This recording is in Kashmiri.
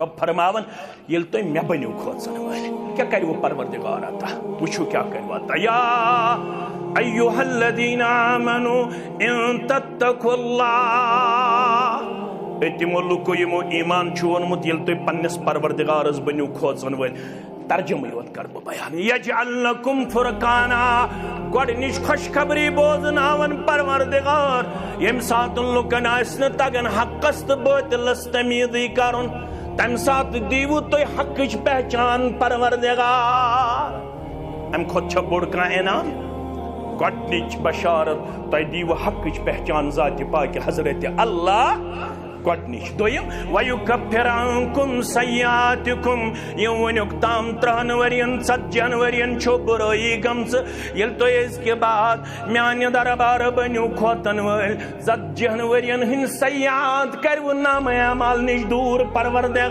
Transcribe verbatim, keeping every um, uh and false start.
رب فرماوان، ییٚلہِ تُہۍ مےٚ بٔنِو کھوژن وٲلۍ، کیٛاہ کَرِوٕ پروردگار عطا؟ وٕچھِو کیٛاہ کَرِوٕ عطا۔ یا ایھا الذین آمنوا ان تتقوا اللہ۔ اے تِمو لُکو یِمو ایمان چھُ اوٚنمُت، ییٚلہِ تُہۍ پننِس پروردگارس بٔنِو کھوژن وٲلۍ، ترجمہٕ یوت کَرٕ بہٕ بیان۔ یجعل لکم فرقانا، گۄڈٕنِچ خوشخبری بوزناوان پروردگار، ییٚمہِ ساتہٕ لُکن آسہِ نہٕ تگان حقس تہٕ باطلس تمیٖزٕے کرُن، تمہِ ساتہٕ دیٖوٕ تُہۍ حقٕچ پہچان پروردگار۔ امہِ کھۄتہٕ چھا بوٚڑ کانٛہہ انعام؟ گۄڈٕنِچ بشارت، تۄہہِ دیٖوٕ حقٕچ پہچان ذاتِ پاکہِ حضرت اللہ۔ گۄڈٕنِچ۔ دوٚیِم، وَیُکَفِّرَ عَنکُم سَیِّئَاتِکُم، یِم وٕنیُک تام ترٛہَن ؤرین، ژَتجِہَن ؤرین چھو بُرٲیی گٔمژٕ، ییٚلہِ تُہۍ أزکہِ بعد میانہِ دربارٕ بٔنِو کھوتن وٲلۍ، ژَتجِہَن ؤرین ہٕنٛدۍ سیئات کَرِوٕ نامہ اعمال نِش دوٗر پروردگار۔